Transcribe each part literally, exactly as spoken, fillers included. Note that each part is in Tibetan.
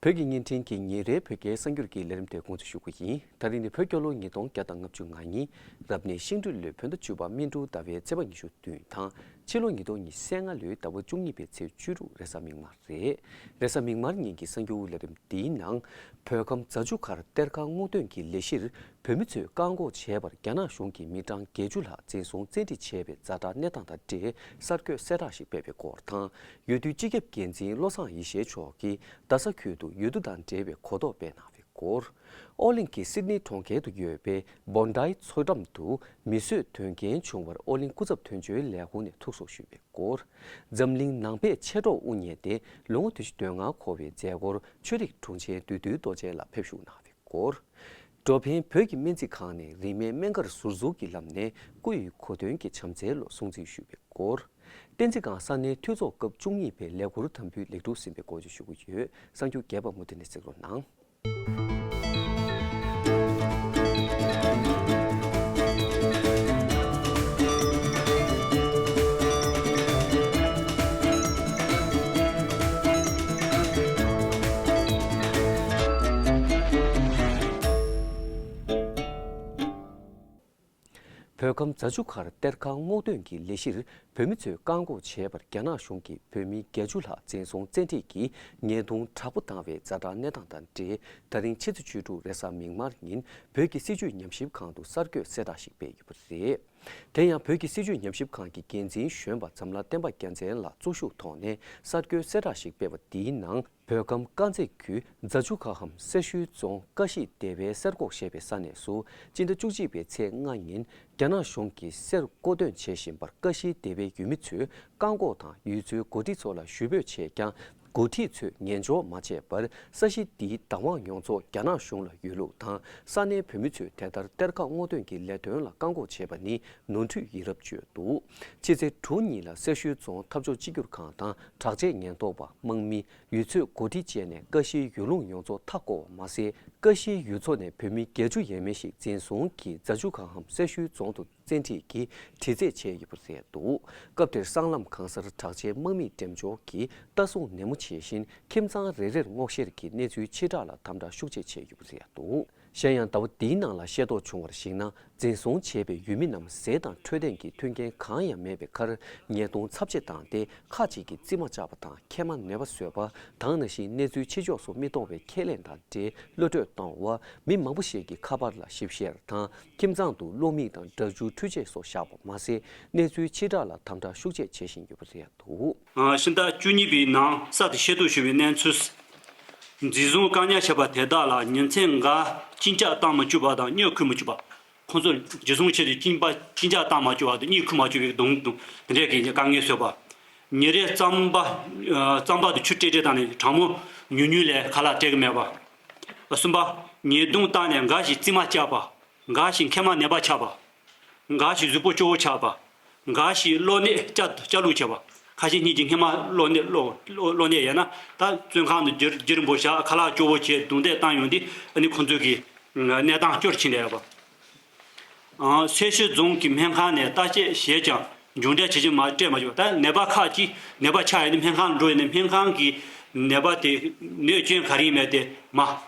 བོད་ཀྱི་བརྙན་འཕྲིན་གྱི་ཉིན་རེའི་བོད་སྐད་གསར་འགྱུར་གྱི་ལས་རིམ་དེ་དགོངས་ཚུལ་ཞུ་གི་ཡིན། ད་རིང་ནི་བོད་རྒྱལ་ལོ་ཉིས་སྟོང་བརྒྱ་དང་ལྔ་བཅུ་ང་གཉིས། རབ་གནས་ཤིང་སྦྲུལ་ལོའི་བོད་ཟླ་བཅུ་པ་སྨིན་དྲུག་ཟླ་བའི་ཚེས་པ་ཉི་ཤུ་བདུན་དང་། ཕྱི་ལོ་ཉིས་སྟོང་ཉི་ཤུ་རྩ་ལྔ་ལོའི་ཟླ་བ་བཅུ་གཉིས་པའི་ཚེས་བཅུ་དྲུག་རེས་གཟའ་མིག་དམར་རེད། རེས་གཟའ་མིག་དམར་ཉིན་གྱི་གསར་འགྱུར་ལས་རིམ་འདིའི་ནང་། བོད་ཁམས་རྫ་ཆུ་ཁར་གཏེར་ཁ་སྔོག་འདོན་གྱི་ལས་གཞིར་བོད་མི་ཚོས་བཀག་འགོག་བྱས་པར་རྒྱ་ནག་གཞུང་གིས་མི་གྲངས་བརྒྱད་ཅུ་ལྷག་འཛིན་བཟུང་བཙན་ཁྲིད་བྱས་པའི་ཛ་དྲག་གནས་སྟངས་དང་འབྲེལ་གསར་འགོད་གསལ་བསྒྲགས་ཤིག་སྤེལ་བའི་སྐོར་དང་། འོས་བསྡུའི་སྤྱི་ཁྱབ་འགན་འཛིན་བློ་བཟང་ཡེ་ཤེས་མཆོག་གིས་རྡ་ས་ཁུལ་དུ་འོས་བསྡུ་དང་འབྲེལ་བའི་གོ་རྟོགས་སྤེལ་གནང་བའི་སྐོར། ཨོ་གླིང་གི་སིད་ནི་གྲོང་ཁྱེར་དུ་ཡོད་པའི་བོན་ཌའི་མཚོ་འགྲམ་དུ་མིས་བཟོས་དོན་རྐྱེན་བྱུང་བར་ཨོ་གླིང་སྐུ་ཚབ་དོན་གཅོད་ལས་ཁུངས་ནས་ཐུགས་གསོ་ཞུས་པའི་སྐོར། འཛམ་གླིང་ནང་པའི་མཆེད་གྲོགས་དབུ་བརྙེས་ཏེ་ལོ་ངོ་དུ་ཞུ་དོན་ལྔ་འཁོར་བའི་མཛད་སྒོར་ཆོས་རིག་དྲུང་ཆེ་བདུད་འདུལ་རྡོ་རྗེ་ལགས་ཕེབས་ཞུགས་གནང་བའི་སྐོར། འགྲོ་ཕན་བོད་ཀྱི་སྨན་རྩིས་ཁང་ནས་རིན་མེད་སྨན་ཁང་ཟུར་འཛུགས་ཀྱི་ལམ་ནས་སྐུ་ཡི་གོ་སྟོན་གྱི་བྱམས་བརྩེའི་ལོ་སྲུང་བརྩི་ཞུས་པའི་སྐོར། བསྟན་འཛིན་སྒང་ས་གནས་འཐུས་ཚོགས་སྐབས་བཅུ་གཉིས་པའི་ལས་འཁུར་དམ་འབུལ་ལེགས་གྲུབ་ཟིན་པའི་སྐོར་བརྗོད་ཞུ་གི་ཡོད། གསར་འགྱུར་རྒྱས་པ་མུ་མཐུད་ནས་གཟིགས་རོགས་གནང་། བོད་ཁམས་རྫ་ཆུ་ཁར་གཏེར་ཁ་སྔོག་འདོན་གྱི་ལས་གཞིར་བོད་མི་ཚོས་བཀག་འགོག་བྱས་པར་རྒྱ་ནག་གཞུང་གིས་བོད་མི་བརྒྱད་ཅུ་ལྷག་འཛིན་བཟུང་བཙན་ཁྲིད་ཀྱིས་ཉེས་རྡུང་དྲག་པོ་བཏང་བའི་ཛ་དྲག་གནས་སྟངས་དང་འབྲེལ། ད་རིང་ཕྱི་ཚེས་བཅུ་དྲུག་རེས་གཟའ་མིག་དམར་ཉིན་བོད་ཀྱི་སྲིད་བྱུས་ཉམས་ཞིབ་ཁང་དུ་གསར་འགོད་གསལ་བསྒྲགས་ཤིག་སྤེལ་ཡོད་པ་རེད། དེ་ཡང་བོད་ཀྱི་སྲིད་བྱུས་ཉམས་ཞིབ་ཁང་གི་འགན་འཛིན་གཞོན་པ་འཛམ་ལྷ་བསྟན་པ་རྒྱལ་མཚན་ལགས་གཙོ་བཞུགས་ཐོག་ནས་གསར་འགོད་གསལ་བསྒྲགས་ཤིག་སྤེལ་བ་འདིའི་ནང་། བོད་ཁམས་དཀར་མཛེས་ཁུལ་རྫ་ཆུ་ཁ་གམ་སེར་ཤུལ་རྫོང་ཀ་ཤི་སྡེ་བའི་གསེར་ཁོག་ཞེས་པའི་ས་གནས་སུ་སྤྱི་ཟླ་བཅུ་གཅིག་པའི་ཚེས་ལྔ་ཉིན་རྒྱ་ནག་གཞུང་གིས་གསེར་བརྐོ་འདོན་བྱེད་བཞིན་པར་ཀ་ཤི་སྡེ་བའི་ཡུལ་མི་ཚོས་བཀག་འགོག་དང་ཡུལ་ཚོའི་འགོ་ཁྲིད་ཚོ་ལ་ཞུ་འབོད་བྱས་ཀྱང་། འགོ་ཁྲིད་ཚོས་ཉན་འཇོག་མ་བྱས་པར་ས་གཞི་འདིའི་བདག་དབང་ཡོངས་རྫོགས་རྒྱ་ནག་གཞུང་ལ་ཡོད་ལུགས་དང་། ས་གནས་བོད་མི་ཚོས་དེ་ལྟར་གཏེར་ཁ་སྔོག་འདོན་གྱི་ལས་དོན་ལ་བཀག་འགོག་བྱས་པ་ནི་ནོར་འཁྲུལ་ཡིན་རབས་བརྗོད་འདུག་ཕྱི་ཚེས་དྲུག་ཉིན་ལ་སེར་ཤུལ་རྫོང་འཐབ་ཕྱོགས་གཅིག་གྱུར་ཁང་དང་དྲག་ཆས་ཉེན་རྟོག་པ་དམག་མི། ཡུལ་ཚོའི་འགོ་ཁྲིད་བཅས་ནས་ཀ་ཤིའི་ཡུལ་ལུང་ཡོངས་རྫོགས་མཐའ་བསྐོར་བ་མ་ཟད། ཀ་ཤིའི་ཡུལ་ཚོ་ནས་བོད་མི་བརྒྱད་ཅུ་ཡས་མས་ཤིག་འཛིན་བཟུང་གིས་རྫ་ཆུ་ཁ་གམ་སེར་ཤུལ་རྫོང་དུ་བཙན་ཁྲིད་ཀྱིས་དྲི་རྩད་བྱས་ཡོད་པ་རེད་འདུག་སྐབས་དེར་སྲང་ལམ་གང་སར་དྲག་ཆས་དམག་མིས་འགྲེམས་འཇོག་གིས་ལྟ་སྲུང་ནན་མོ་བྱས་ཤིང་། ཁྱིམ་ཚང་རེ་རེར་སྔོག་བཤེར་གྱིས་གནས་ཚུལ་ཕྱིར་བསྒྲགས་ལ་དམ་དྲག་ཤུགས་ཆེ་བྱས་ཡོད་པ་རེད་འདུག་གཞན་ཡང་ཟླ་བ་འདིའི་ནང་ལ་ཤེས་རྟོགས་བྱུང་བར་གཞིགས་ན། འཛིན་བཟུང་བྱས་པའི་ཡུལ་མི་རྣམས་ཟས་དང་འཕྲོད་བསྟེན་གྱི་མཐུན་རྐྱེན་གང་ཡང་མེད་པའི་ཁར། ཉེས་རྡུང་ཚབས་ཆེ་བཏང་སྟེ། ཁག་ཅིག་གིས་རྩིས་མ་བཅག་པ་དང་། མཁལ་མ་ནད་པ་བཟོས་པ་དང་། ནང་བཞིན་གནས་ཚུལ་ཕྱི་ཕྱོགས་སུ་མི་གཏོང་བའི་ཁས་ལེན་དང་འབྲེལ་གློད་གྲོལ་བཏང་བ། མི་མང་པོ་ཞིག་གིས་ཁ་པར་ལ་ཞིབ་བཤེར་དང་། ཁྱིམ་ཚང་དུ་གློག་མིག་དང་སྒྲ་སྒྱུར་འཕྲུལ་ཆས་སོགས་བཞག་པ་མ་ཟད། གནས་ཚུལ་ཕྱིར་བསྒྲགས་ལ་དམ་དྲག་ཤུགས་ཆེ་བྱེད་བཞིན་ཡོད་པ་རེད་འདུག་ཕྱི་ཟླ་བཅུ་གཉིས་པའི་ནང་གསར་དུ་ཤེས་རྟོགས་བྱུང་བའི་གནས་ཚུལ། འཛིན་བཟུང་བཀག་ཉར་བྱས་པ་དེ་དག་ལ་ཉིན་མཚན་འགའ་གཅིན་སྐྱག་བཏང་མ་བཅུག་པ་དང་གཉིད་ཁུག་མ་བཅུག་པ། ཁོང་ཚོར་འཛིན་བཟུང་བྱས་ཏེ་གཅིན་པ་གཅིན་སྐྱག་བཏང་མ་བཅུག་པ་དང་གཉིད་ཁུག་མ་བཅུག་པའི་གདུང་གདུང་དེ་འདྲས་ཀྱི་དཀའ་ངལ་བཟོས་པ། ཉིན་རེ་རྩམ་པ་རྩམ་པ་དང་ཆུ་སྤྲད་སྤྲད་བཏང་ནས་གྲང་མོ་ཉུང་ཉུང་ལས་ཁ་ལག་སྤྲད་ཀྱི་མེད་པ། གསུམ་པ། ཉེས་རྡུང་བཏང་ནས་འགའ་ཞིག་རྩིས་མ་བཅག་པ། འགའ་ཞིག་མཁལ་མ་ནད་པ་ཆགས་པ། འགའ་ཞིག་གཟུགས་པོ་སྐྱོ་བོ་ཆགས་པ། འགའ་ཞིག་གློ་ནད་བཅའ་བཅའ་ལུགས་བྱས་པ། ཁ་ཤས་གཉིས་ཀྱིས་སྔན་མ་གློ་ནད་གློ་གློ་གློ་ནད་ཡོད་ན་ད་བཙོན་ཁང་དུ་རྒྱུ་རྒྱུ་རིང་པོ་བཞག་ཁ་ལག་སྐྱོ་བོ་བྱས་རྡུང་རྡེག་བཏང་ཡོང་དུས་ཨ་ནི་ཁོང་ཚོ་གི་གནས་སྟངས་སྐྱོ་རུ་ཕྱིན་བསྡད་ཡོད་པ། ཨང་། སེར་ཤུལ་རྫོང་གི་སྨན་ཁང་ནས་བརྟག་དཔྱད་བྱས་ཀྱང་མཇུག་འབྲས་ཇི་བཞིན་མ་སྤྲད་མ་བཅུག་ད་ནད་པ་ཁག་ཅིག་ནད་པ་ཆགས་ཡོད་ན་སྨན་ཁང་འགྲོ་ཡོད་ན་སྨན་ཁང་གིས་ནད་པ་དེ་གནོད་སྐྱོན་ག་རེ་ཡིན་མེད་དེ་མ་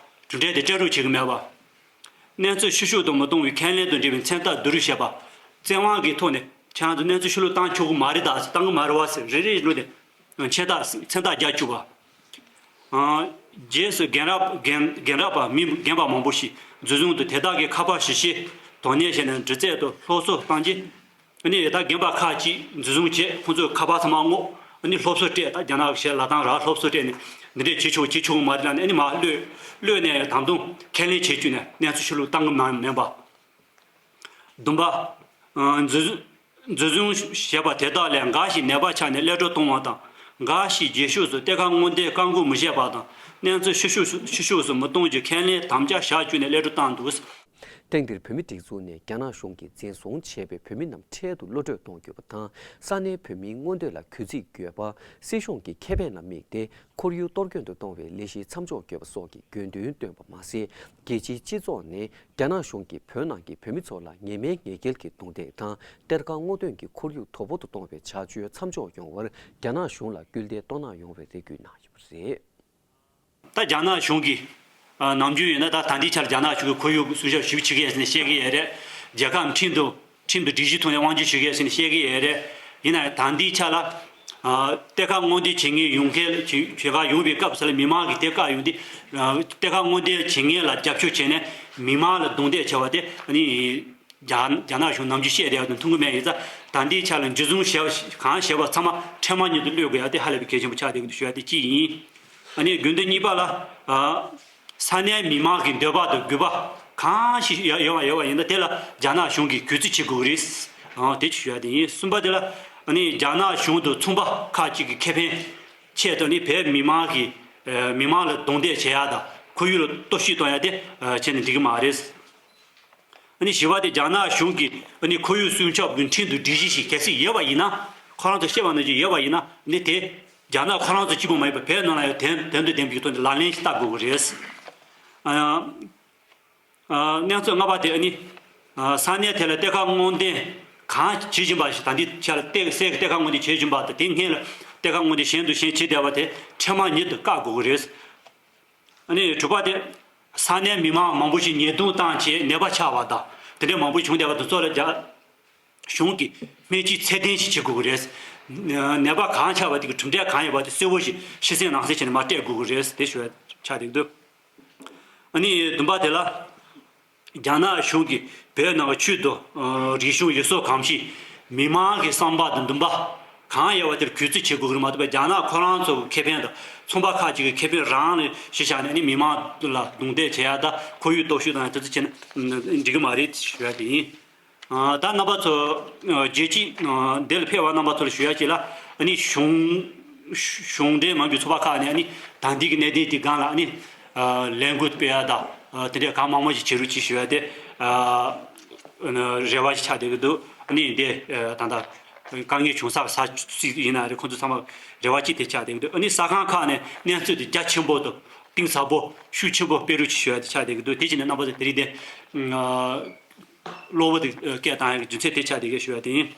གྲུབ་འབྲས་དེ་སྤྲད་རོགས་བྱེད་ཀྱི་མེད་པ། གནས་ཚུལ་ཤུགས་ཤུགས་དུ་མ་གཏོང་བའི་ཁས་ལེན་དང་འབྲེལ་བའི་མཚན་རྟགས་བསྡུ་རུབ་བྱས་པ། བཙན་དབང་གི་ཐོག་ནས་ཁྱེད་རང་ཚོ་གནས་ཚུལ་ཤུགས་ལུགས་བཏང་ཆོག་གི་མ་རེད་ད་ཟེར་བཏང་གི་མ་རེད་བ་ཟེར་རེ་རེ་བླུགས་ཏེ་མཚན་རྟགས་མཚན་རྟགས་རྒྱག་བཅུག་པ། ཨང་། རྗེས་སུ་རྒན་རབས་རྒན་རྒན་རབས་པ་མི་རྒན་པ་མང་པོ་ཞིག་འཛིན་བཟུང་དུ་དེ་དག་གི་ཁ་པར་ཞིབ་བཤེར་དོ་ནན་བྱས་ནས་འདྲི་རྩད་དང་སློབ་གསོ་བཏང་རྗེས། ཨ་ནི་ད་རྒན་པ་ཁག་ཅིག་འཛིན་བཟུང་བྱས་ཁོང་ཚོའི་ཁ་པར་ཚང་མ་སྔོག་ཨ་ནི་སློབ་གསོ་སྤྲད་ད་རྒྱ་ནག་གི་ལ་དང་ར་སློབ་གསོ་སྤྲད་ནས་འདི་འདྲས་བྱེད་ཆོག་བྱེད་ཆོག་མ་རེད་ལབ་ནས་ཨ་ནི་མ་གློད་གློད་ནས་ད་དུང་ཁས་ལེན་བྱེད་བཅུག་ནས་གནས་ཚུལ་ཤུགས་ལུགས་བཏང་གི་མ་མིན་པ། བདུན་པ། འཛིན་འཛིན་བཟུང་བྱས་པ་དེ་དག་ལས་འགའ་ཞིག་ནད་པ་ཆགས་ནས་གློད་གྲོལ་བཏང་བ་དང་འགའ་ཞིག་རྗེས་ཕྱོགས་སུ་གཏེར་ཁ་སྔོག་འདོན་བཀག་འགོག་མི་བྱེད་པ་དང་གནས་ཚུལ་ཤུགས་ཤུགས་ཤུགས་ཤུགས་སུ་མི་གཏོང་རྒྱུ་ཁས་ལེན་དམ་བཅའ་བཞག་བཅུག་ནས་གློད་གྲོལ་བཏང་འདུག་ཐེངས་འདིར་བོད་མི་སྒྲིག་འཛུགས་ནས་རྒྱ་ནག་གཞུང་གིས་འཛིན་བཟུང་བྱས་པའི་བོད་མི་རྣམས་འཕྲལ་དུ་གློད་གྲོལ་གཏོང་རྒྱུ་དང་ས་གནས་བོད་མིའི་མངོན་འདོད་ལ་གུས་བརྩི་དགོས་པ། སྲིད་གཞུང་གི་ཁེ་ཕན་ལ་དམིགས་ཏེ་ཁོར་ཡུག་གཏོར་སྐྱོན་དུ་གཏོང་བའི་ལས་གཞི་མཚམས་འཇོག་དགོས་པ་སོགས་ཀྱི་དགོས་འདུན་བཏོན་པ་མ་ཟད། རྒྱལ་སྤྱིའི་སྤྱི་ཚོགས་ནས་རྒྱ་ནག་གཞུང་གིས་བོད་ནང་གི་བོད་མི་ཚོ་ལ་ངེས་མེད་ངས་འགེལ་གྱི་རྡུང་རྡེག་དང་གཏེར་ཁ་སྔོག་འདོན་གྱི་ཁོར་ཡུག་དོ་པོ་དུ་གཏོང་བའི་བྱ་སྤྱོད་མཚམས་འཇོག་ཡོང་བར་རྒྱ་ནག་གཞུང་ལ་སྐུལ་འདེད་གཏོང་གནང་ཡོང་བའི་རེ་སྐུལ་གནང་ཡོད་པ་རེད། ད་རྒྱ་ནག་གཞུང་གི་ཨ་ནམ་རྒྱུན་ཡིན་ན་ད་ད་ལྟའི་ཆར་རྒྱ་ནག་གཞུང་གི་ཁོར་ཡུག་སྲུང་སྐྱོབ་ཞིབ་བྱེད་ཀྱི་ཡོད་ཟེར་ནས་བཤད་ཀྱི་ཡོད་རེད། རྒྱལ་ཁབ་ཁྲིམས་དང་ཁྲིམས་དང་སྒྲིག་གཞི་ཐོག་ནས་དབང་སྒྱུར་བྱེད་ཀྱི་ཡོད་ཟེར་ནས་བཤད་ཀྱི་ཡོད་རེད། ཡིན་ན་ཡང་ད་ལྟའི་ཆར་ལ་ཨ་གཏེར་ཁ་སྔོག་འདོན་བྱེད་མཁན་ཡོང་མཁན་ལ་བྱེད་ག་ཡོང་བའི་སྐབས་སུ་ལ་མི་མང་གིས་དེ་བཀག་ཡོང་དུས་ཨ་གཏེར་ཁ་སྔོག་འདོན་བྱེད་མཁན་ལ་རྒྱབ་སྐྱོར་བྱས་ནས་མི་མང་ལ་རྡུང་རྡེག་བྱས་པ་དེ་ཨ་ནི། རྒྱ་རྒྱ་ནག་གཞུང་ནམ་རྒྱུན་བཤད་བསྡད་ཡག་དང་མཐུན་གི་མེད་ཡིན་ཙང་ད་ལྟའི་ཆ་ལ་འཇུ་བཟུང་བྱས་པ་གང་བྱས་པ་ཚང་མ་ཁྲེལ་མ་ཉིད་དུ་གློད་དགོས་ཡག་དེ་ཧ་ལས་པའི་གལ་ཆེན་པོ་ཆགས་བསྡད་ཀྱི་འདུག་ཞུ་ཡག་དེ་གཅིག་ཡིན། ཨ་ནི་དགོས་འདུན་གཉིས་པ་ལ་ཨ་ས་གནས་མི་མང་གི་འདོད་པ་དང་དགོས་པ་གང་ཞིག་ཡོད་ཡོད་པ་ཡོད་པ་ཡིན་ན་དེ་ལ་རྒྱ་ནག་གཞུང་གིས་གུས་བརྩི་བྱེད་དགོས་ཀྱི་རེད། ཨ་དེ་ཞུ་ཡག་དེ་ཡིན། གསུམ་པ་དེ་ལ་ཨ་ནི་རྒྱ་ནག་གཞུང་དང་ཚོང་པ་ཁག་ཅིག་གི་ཁེ་ཕན་ཆེད་དུ་ནི་བོད་མི་མང་གི་ཨ་མི་མང་ལ་རྡུང་རྡེག་བྱེད་ཡག་དང་ཁོར་ཡུག་ལ་གཏོར་བཤིག་གཏོང་ཡག་དེ་ཨ་བྱས་ནས་འགྲིག་གི་མ་རེད། ཨ་ནི་བཞི་པ་དེ་རྒྱ་ནག་གཞུང་གིས་ཨ་ནི་ཁོར་ཡུག་སྲུང་སྐྱོབ་ཀྱི་ཁྲིམས་དང་སྒྲིག་གཞི་ཞིག་གལ་སྲིད་ཡོད་པ་ཡིན་ན། ཁོ་རང་ཚོ་བཤད་པ་ནང་བཞིན་ཡོད་པ་ཡིན་ན་ཨ་ནི་དེ་རྒྱ་ནག་ཁོ་རང་ཚོ་གཅིག་པུ་མ་ཡིན་པར་བོད་ནང་ལ་ཡང་དོན་དོན་དང་ལྡན་པའི་ཐོག་ནས་ལག་ལེན་ཞིག་བསྟར་དགོས་ཀྱི་རེད། ཨ་ཨ་གནས་ཚུལ་ལྔ་པ་དེ་ཨ་ནི་ཨ་ས་གནས་དེ་ལ་གཏེར་ཁ་སྔོག་འདོན་གང་བྱེད་བཞིན་པ་ཞིག་ད་ལྟའི་ཆ་ལ་གཏེར་གསེར་གྱི་གཏེར་ཁ་སྔོག་འདོན་བྱེད་བཞིན་པ་དང་དེ་སྔོན་ལ་གཏེར་ཁ་སྔོག་འདོན་གཞན་དང་གཞན་བྱེད་བསྡད་པ་དེ་འཕྲལ་མ་ཉིད་དུ་བཀག་དགོས་ཀྱི་རེད། ཨ་ནི་དྲུག་པ་དེ། ས་གནས་མི་མང་མང་པོ་ཞིག་ཉེས་རྡུང་བཏང་བྱས་ནད་པ་ཆགས་པ་དང་དེ་འདྲའི་མང་པོ་བྱུང་བསྡད་པ་དེ་ཚོ་ལ་རྒྱ་གཞུང་གིས་སྨན་བཅོས་ཚད་ལྡན་ཞིག་བྱེད་དགོས་ཀྱི་རེད། ནད་པ་གང་ཆགས་པ་དེ་གི་གྲུབ་འབྲས་གང་ཡོད་པ་དེ་གསལ་བོ་ཞིག་ཕྱི་གསལ་ནང་གསལ་བྱས་ནས་མར་སྤྲད་དགོས་ཀྱི་རེད་དེ་ཞུ་བ་ཆགས་བསྡད་ཀྱི་འདུག་ཨ་ནི་བདུན་པ་དེ་ལ། རྒྱ་ནག་གཞུང་གིས་བོད་ནང་གི་ཆོས་དང་རིག་གཞུང་ཡུལ་སྲོལ་གོམས་གཤིས། མི་མང་གི་བསམ་པ་དང་འདུན་པ་གང་ཡོད་པ་དེར་གུས་བརྩི་བྱེད་དགོས་ཀྱི་རེད་མ་གཏོགས་པའི་རྒྱ་ནག་ཁོ་རང་ཚོ་གི་ཁེ་ཕན་དང་ཚོང་པ་ཁག་ཅིག་གི་ཁེ་ཕན་རང་ལ་གཞི་བཞག་ནས་ནི་མི་མང་ལ་རྡུང་རྡེག་བྱེད་ཡ་དང་ཁོར་ཡུག་སྟོབས་ཤུགས་དང་དེ་ཚོ་བྱས་ན་འགྲིག་གི་མ་རེད་ཞུ་ཡ་དེ་ཡིན། ད་རྣམ་པ་ཚོ་རྒྱལ་སྤྱི་འདི་ལ་ཕེབས་པ་རྣམ་པ་ཚོ་ལ་ཞུ་ཡ་ཅིག་ལ་ནི་གཞུང་གཞུང་འབྲེལ་མིན་པའི་ཚོགས་པ་ཁག་ནས་ནི་ད་ལྟའི་གི་གནད་དོན་དེ་སྒང་ལ་ནི། ལས་འགུལ་སྤེལ་ཡ་དང་དེ་འདྲའི་གང་མང་མང་ཞིག་བྱེད་རོགས་གྱིས་ཞུ་ཡ་དེ་རེ་བ་ཞིག་ཆགས་བསྡད་ཀྱི་འདུག་ཨ་ནི་འདི་ད་ལྟ་དཀའ་ངལ་བྱུང་ས་གི་ས་ཚིགས་ཡིན་ན་རེད། ཁོང་ཚོ་ཚང་མ་རེ་བ་གཅིག་དེ་ཆགས་བསྡད་ཀྱི་འདུག་ཨ་ནི་ས་ཁང་ཁག་ནས་གནས་ཚུལ་དེ་རྒྱ་ཆེན་པོ་དང་གཏིང་ཟབ་པོ་ཤུགས་ཆེན་པོ་སྤེལ་རོགས་གྱིས་ཞུ་ཡ་དེ་ཆགས་བསྡད་ཀྱི་འདུག་དེ་བྱས་ནས་རྣམ་པ་ཚོ་དེ་རིང་འདི་གློ་བུར་དུ་སྐད་བཏང་ཡ་གི་རྒྱུ་མཚན་དེ་ཆགས་བསྡད་ཀྱི་ཞུ་ཡ་དེ་ཡིན།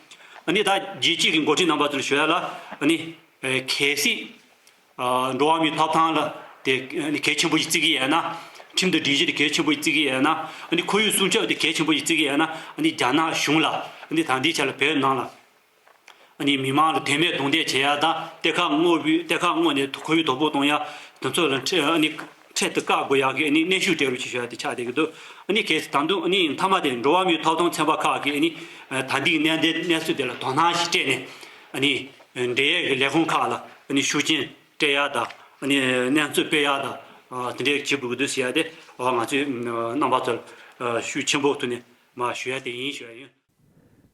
ཨ་ནི་ད་རྒྱལ་སྤྱི་གི་འགོ་ཁྲིད་རྣམ་པ་ཚོ་ལ་ཞུ་ཡ་ལ་ཨ་ནི་གལ་སྲིད། འགྲོ་བ་མིའི་ཐོབ་ཐང་ལ་དེ་གལ་ཆེན་པོ་ཞིག་བརྩི་གི་ཡོད་ན། ཁྲིམས་དང་སྒྲིག་གཞི་དེ་གལ་ཆེན་པོ་ཞིག་བརྩི་གི་ཡོད་ན། ཁོར་ཡུག་སྲུང་སྐྱོབ་དེ་གལ་ཆེན་པོ་ཞིག་བརྩི་གི་ཡོད་ན། རྒྱ་ནག་གཞུང་ལ་ད་ལྟའི་ཆ་ལ་བོད་ནང་ལ་མི་མང་ལ་དོན་མེད་རྡུང་རྡེག་བྱེད་ཡ་དང་གཏེར་ཁ་སྔོག་པའི་གཏེར་ཁ་སྔོག་ནས་ཁོར་ཡུག་དོ་ཕོག་གཏོང་ཡ་དེ་ཚོ་ལ་འཕྲལ་ཨ་ནི་འཕྲལ་དུ་བཀག་དགོས་ཡག་གི་ཨ་ནི་གནོན་ཤུགས་སྤྲད་རོགས་གྱིས་ཞུ་ཡ་དེ་ཆགས་བསྡད་ཀྱི་འདུག་ཨ་ནི་གལ་སྲིད་ད་དུང་ཨ་ནི་མཐའ་མ་དེ་འགྲོ་བ་མིའི་ཐོབ་ཐང་ཚན་པ་ཁག་གིས་ཨ་ནི་ད་ལྟའི་གནད་དོན་གནས་ཚུལ་དེ་ལ་དོ་སྣང་ཞིག་སྤྲད་ནས་ཨ་ནི་འབྲེལ་ཡོད་ཀྱི་ལས་ཁུངས་ཁག་ལ་ཨ་ནི་ཤུགས་རྐྱེན། སྤྲད་ཡག་དང་། ཨ་ནི་གནས་ཚུལ་སྤེལ་ཡག་དང་། ཨ་དེ་འདྲའི་བྱེད་དགོས་ཀྱི་འདུག་ཟེར་ཡག་དེ་ཨ་ང་ཚོའི་རྣམ་པ་ཚོར་ཨ་ཤུགས་ཆེན་པོ་ཐོག་ནས་མར་ཞུ་ཡག་དེ་ཡིན་ཞུ་ཡག་ཡིན།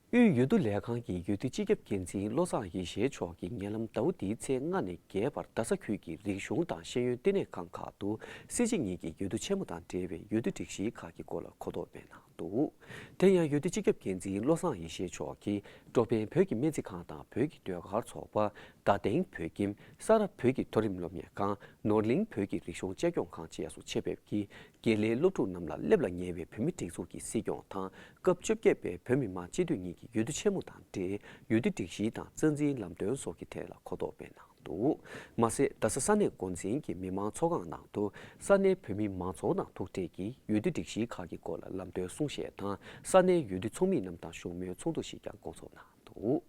དབུས་འོས་བསྡུ་ལས་ཁང་གི་འོས་བསྡུ་སྤྱི་ཁྱབ་འགན་འཛིན་བློ་བཟང་ཡེ་ཤེས་མཆོག་གིས་ཉེ་ལམ་ཟླ་བ་འདིའི་ཚེས་ལྔ་ནས་བརྒྱད་བར་རྡ་ས་ཁུལ་གྱི་རིག་གཞུང་དང་ཤེས་ཡོན་བསྟི་གནས་ཁང་ཁག་ཏུ་སྲིད་སྤྱི་གཉིས་ཀྱི་འོས་བསྡུ་ཆེན་མོ་དང་འབྲེལ་བའི་འོས་བསྡུ་སྒྲིག་གཞི་ཁག་གི་སྐོར་ལ་གོ་རྟོགས་སྤེལ་གནང་འདུག་དེ་ཡང་འོས་བསྡུ་སྤྱི་ཁྱབ་འགན་འཛིན་བློ་བཟང་ཡེ་ཤེས་མཆོག་གིས་འགྲོ་ཕན་བོད་ཀྱི་སྨན་རྩིས་ཁང་དང་བོད་ཀྱི་ཟློས་གར་ཚོགས་པ། རྡ་སྟེང་བོད་ཁྱིམ། ས་རཱ་བོད་ཀྱི་མཐོ་རིམ་སློབ་གཉེར་ཁང་། ནོར་གླིང་བོད་ཀྱི་རིག་གཞུང་གཅེས་སྐྱོང་ཁང་བཅས་སུ་ཆེད་ཕེབས་ཀྱིས་དགེ་ལས་སློབ་ཕྲུག་རྣམས་ལ་སླེབས་ལ་ཉེ་བའི་བོད་མིའི་སྒྲིག་འཛུགས་ཀྱི་སྲིད་སྐྱོང་དང་སྐབས་བཅོ་བརྒྱད་པའི་བོད་མི་མང་སྤྱི་འཐུས་གཉིས་ཀྱི་འོས་བསྡུ་ཆེན་མོ་དང་འབྲེལ་འོས་བསྡུ་སྒྲིག་གཞི་དང་རྩ་འཛིན་ལམ་སྟོན་སོགས་ཀྱི་ཐད་ལ་གོ་རྟོགས་སྤེལ་གནང་། འདུག་མ་ཟད་རྡ་ས་ས་གནས་འགོ་འཛིན་གྱི་མི་མང་ཚོགས་ཁང་ནང་དུ་ས་གནས་བོད་མི་མང་ཚོགས་དང་ཐུག་འཕྲད་ཀྱིས་འོས་བསྡུ་སྒྲིག་གཞིའི་ཁག་གི་སྐོར་ལ་ལམ་སྟོན་གསུང་བཤད་དང་ས་གནས་འོས་བསྡུ་ཚོགས་མི་རྣམས་དང་བཞུགས་མོལ་ཚོགས་འདུ་ཞིག་ཀྱང་བསྐོང་ཚོགས་གནང་འདུག་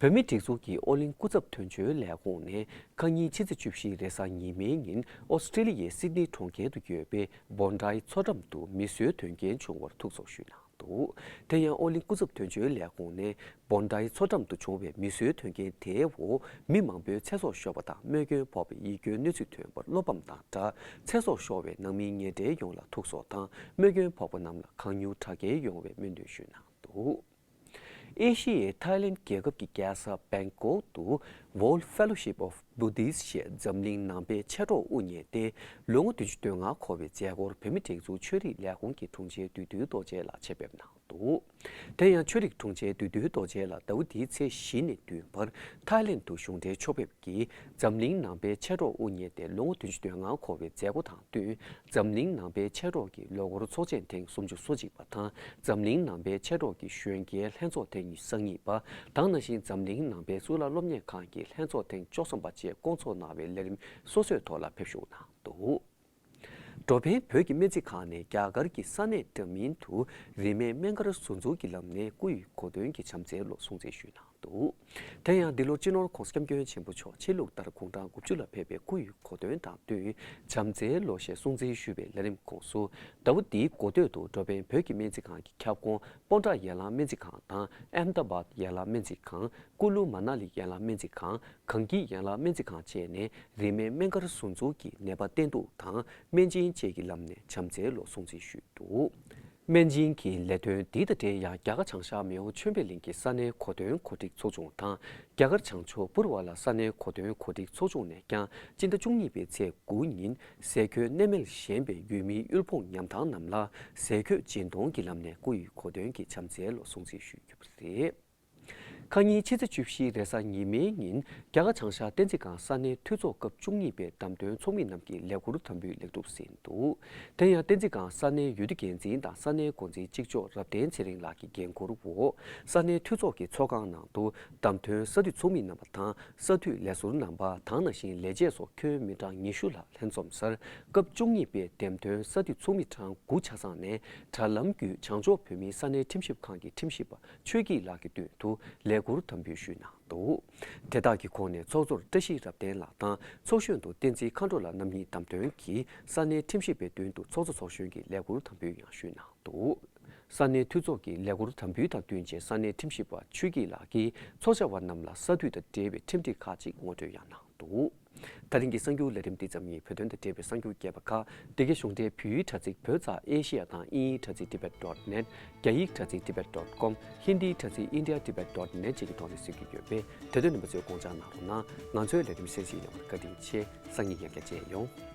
བོད་མིའི་སྒྲིག་འཛུགས་ཀྱི་ཨོ་གླིང་སྐུ་ཚབ་དོན་གཅོད་ལས་ཁུངས་ནས་ཁ་ཉིན་ཕྱི་ཚེས་བཅུ་བཞི་རེས་གཟའ་ཉི་མའི་ཉིན་ཨོ་སི་ཀྲི་ལི་ཡའི་སིད་ནི་གྲོང་ཁྱེར་དུ་ཡོད་པའི་བོན་ཌའི་མཚོ་འགྲམ་དུ་མི་གསོད་དོན་རྐྱེན་བྱུང་བར་ཐུགས་གསོ་ཞུས་གནང་། འདུག་དེ་ཡང་ཨོ་གླིང་སྐུ་ཚབ་དོན་གཅོད་ལས་ཁུངས་ནས་བོན་ཌའི་མཚོ་འགྲམ་དུ་བྱུང་བའི་མི་གསོད་དོན་རྐྱེན་དེའི་འོག་མི་མང་པོའི་ཚེ་སྲོག་ཤོར་བ་དང་རྨས་སྐྱོན་ཕོག་པའི་ཡིད་སྐྱོའི་གནས་ཚུལ་ཐོན་པར་བློ་ཕམ་དང་སྦྲགས་ཚེ་སྲོག་ཤོར་བའི་ནང་མི་ཉེ་འབྲེལ་ཡོངས་ལ་ཐུགས་གསོ་དང་རྨས་སྐྱོན་ཕོག་པ་རྣམས་ལ་གང་མྱུར་དྲག་སྐྱེལ་ཡོང་བའི་སྨོན་འདུན་ཞུས་གནང་འདུག་ཨེ་ཤི་ཡའི་ཐའི་ལེན་རྒྱལ་ཁབ་ཀྱི་རྒྱལ་ས་བེང་ཀོག་ཏུ་World Fellowship of Buddhists ཞེས་འཛམ་གླིང་ནང་པའི་མཆེད་གྲོགས་དབུ་བརྙེས་ཏེ་ལོ་ངོ་བདུན་ཅུ་དོན་ལྔ་འཁོར་བའི་མཛད་སྒོར་བོད་མིའི་སྒྲིག་འཛུགས་ཆོས་རིག་ལས་ཁུངས་ཀྱི་དྲུང་ཆེ་བདུད་འདུལ་རྡོ་རྗེ་ལགས་ཆེད་ཕེབས་གནང་འདུག་དེ་ཡང་ཆོས་རིག་དྲུང་ཆེ་བདུད་འདུལ་རྡོ་རྗེ་ལགས་ཟླ་བ་འདིའི་ཚེས་བཞི་ནས་བདུན་བར་ཐའི་ལེན་དུ་གཞུང་འབྲེལ་ཕྱོགས་ཕེབས་ཀྱིས་འཛམ་གླིང་ནང་པའི་མཆེད་གྲོགས་དབུ་བརྙེས་ཏེ་ལོ་ངོ་བདུན་ཅུ་དོན་ལྔ་འཁོར་བའི་མཛད་སྒོ་དང་བསྟུན་འཛམ་གླིང་ནང་པའི་མཆེད་གྲོགས་ཀྱི་ལོ་འཁོར་ཚོགས་ཆེན་ཐེངས་སུམ་ཅུ་སོ་གཅིག་པ་དང་འཛམ་གླིང་ནང་པའི་མཆེད་གྲོགས་ཀྱི་གཞོན་སྐྱེས་ལྷན་ཚོགས་ཐེངས་ཉི་ཤུ་རྩ་གཉིས་པ་དང་ནང་བཞིན་འཛམ་གླིང་ནང་པའི་གཙུག་ལག་སློབ་གཉེར་ཁང་གི་ལྷན་ཚོགས་ཐེངས་བཅུ་གསུམ་པ་བཅས་བསྐོང་ཚོགས་གནང་བའི་ལས་རིམ་སོ་སོའི་ཐོག་ལ་ཕེབས་ཞུགས་གནང་ འདུག། འགྲོ་ཕན་བོད་ཀྱི་སྨན་རྩིས་ཁང་ནས་རྒྱ་གར་གྱི་ས་གནས་འདྲ་མིན་དུ་རིན་མེད་སྨན་སྒར་ཟུར་འཛུགས་ཀྱི་ལམ་ནས་སྐུ་ཡི་གོ་སྟོན་གྱི་བྱམས་བརྩེའི་ལོ་སྲུང་བརྩི་ཞུས་གནང་འདུག། དེ་ཡང་འདི་ལོར་སྤྱི་ནོར་༧གོང་ས་༧སྐྱབས་མགོན་ཆེན་པོ་མཆོག་ཆེས་ལུགས་ལྟར་དགུང་གྲངས་དགུ་བཅུ་ལ་ཕེབས་པའི་སྐུ་ཡི་གོ་སྟོན་དང་བསྟུན་བྱམས་བརྩེའི་ལོ་ཞེས་སྲུང་བརྩི་ཞུས་པའི་ལས་རིམ་ཁོངས་སུ། ཟླ་བ་འདིའི་འགོ་སྟོད་དུ་འགྲོ་ཕན་བོད་ཀྱི་སྨན་རྩིས་ཁང་གི་ཁྱབ་ཁོངས་སྤོན་ཊ་ཡན་ལག་སྨན་རྩིས་ཁང་དང་ཨེམ་ད་བཱད་ཡན་ལག་སྨན་རྩིས་ཁང་། ཀུ་ལུ་མ་ན་ལི་ཡན་ལག་སྨན་རྩིས་ཁང་། གངས་སྐྱིད་ཡན་ལག་སྨན་རྩིས་ཁང་བཅས་ནས་རིན་མེད་སྨན་སྒར་ཟུར་འཛུགས་ཀྱི་ནད་པ་བསྟེན་གཏུག་དང་སྨན་སྦྱིན་བཅས་ཀྱི་ལམ་ནས་བྱམས་བརྩེའི་ལོ་སྲུང་བརྩི་ཞུས་འདུག། སྨན་སྦྱིན་གྱི་ལས་དོན་འདི་དང་འབྲེལ་ཡང་རྒྱ་གར་བྱང་ཤར་མེའོ་ཆོས་འཕེལ་གླིང་གི་ས་གནས་གོ་སྟོན་གོ་སྒྲིག་ཚོགས་ཆུང་དང་རྒྱ་གར་བྱང་ཕྱོགས་པུར་བ་ལ་ས་གནས་གོ་སྟོན་གོ་སྒྲིག་ཚོགས་ཆུང་ནས་ཀྱང་སྤྱི་ཟླ་བཅུ་གཉིས་པའི་ཚེས་དགུ་ཉིན་ཟས་གོས་གནས་མལ་ཞན་པའི་ཡུལ་མིའི་དབུལ་ཕོངས་ཉམ་ཐག་རྣམས་ལ་ཟས་གོས་སྦྱིན་གཏོང་གི་ལམ་ནས་སྐུ་ཡི་གོ་སྟོན་གྱི་བྱམས་བརྩེའི་ལོ་སྲུང་བརྩི་ཞུས་ཡོད་པ་རེད། ཁ་ཉིན་ཕྱི་ཚེས་བཅུ་བཞི་རེས་གཟའ་ཉི་མའི་ཉིན་རྒྱ་གར་བྱང་ཤར་བསྟན་འཛིན་སྒང་ས་གནས་འཐུས་ཚོགས་སྐབས་བཅུ་གཉིས་པའི་བདམས་ཐོན་ཚོགས་མི་རྣམས་ཀྱི་ལས་འཁུར་དམ་འབུལ་ལེགས་གྲུབ་ཟིན་འདུག། དེ་ཡང་བསྟན་འཛིན་སྒང་ས་གནས་འོས་བསྡུ་འགན་འཛིན་དང་ས་གནས་འགོ་འཛིན་གཅིག་ལྕོགས་རབ་བརྟན་ཚེ་རིང་ལགས་ཀྱི་འགན་འཁུར་འོག་ས་གནས་འཐུས་ཚོགས་ཀྱི་ཚོགས་ཁང་ནང་དུ་བདམས་ཐོན་ས་འཐུས་ཚོགས་མི་རྣམ་པ་དང་ས་འཐུས་ལས་ཟུར་རྣམ་པ་དང་ནང་བཞིན་ལས་བྱེད་སོགས་ཁྱོན་མི་གྲངས་ཉི་ཤུ་ལྷག་ལྷན་འཛོམས་སར་སྐབས་བཅུ་གཉིས་པའི་འདེམས་ཐོན་ས་འཐུས་ཚོགས་མི་གྲངས་དགུ་ཆ་ཚང་ནས་དྲ་ལམ་བརྒྱུད་བྱང་ཕྱོགས་བོད་མིའི་ས་གནས་ཁྲིམས་ཞིབ་ཁང་གི་ཁྲིམས་ཞིབ་པ་ཆོས་སྐྱིད་ལགས་ཀྱི་མདུན་དུ་ལས་འཁུར་དམ་འབུལ་ཞུས་གནང་འདུག། དེ་དག་གི་ཁོངས་ནས་ཚོགས་གཙོར་བཀྲ་ཤིས་རབ་བརྟན་ལགས་དང་ཚོགས་གཞོན་དུ་བསྟན་འཛིན་མཁའ་འགྲོ་ལགས་རྣམ་གཉིས་བདམས་ཐོན་གྱིས་ས་གནས་ཁྲིམས་ཞིབ་པའི་མདུན་དུ་ཚོགས་གཙོ་ཚོགས་གཞོན་གྱི་ལས་འཁུར་དམ་འབུལ་ཡང་ཞུས་གནང་འདུག། ས་གནས་འཐུས་ཚོགས་ཀྱི་ལས་འཁུར་དམ་འབུལ་དང་བསྟུན་བྱས་ས་གནས་ཁྲིམས་ཞིབ་པ་ཆོས་སྐྱིད་ལགས་ཀྱིས་ཚོགས་བཅར་བ་རྣམས་ལ་ས་འཐུས་དང་འབྲེལ་བའི་ཁྲིམས་སྒྲིག་ཁག་ཅིག་ངོ་སྤྲོད་ཡང་གནང་འདུག། ད་རིང་གི་གསར་འགྱུར་ལས་རིམ་འདི་ཙམ་ཡིན། བོད་དོན་དང་འབྲེལ་བའི་གསར་འགྱུར་རྒྱས་པ་ཁག་འདི་གའི་གཞུང་འབྲེལ་བོད་ཡིག་དྲ་ཚིགས་བོད་ཙ་ཨེ་ཤི་ཡ་དང་དབྱིན་ཡིག་དྲ་ཚིགས་tibet dot net། རྒྱ་ཡིག་དྲ་ཚིགས་tibet dot com། ཧིན་དིའི་དྲ་ཚིགས india tibet dot net བཅས་ཀྱི་ཐོག་ནས་གཟིགས་རྒྱུ་ཡོད་པས་དེ་དོན་རྣམ་པ་ཚོས་དགོངས་འཇགས་གནང་རོགས་གནང་། ང་ཚོའི་ལས་རིམ་གསན་གཟིགས་གནང་བར་བཀའ་དྲིན་ཆེ། སང་ཉིན་ཡང་བསྐྱར་མཇལ་ཡོང་།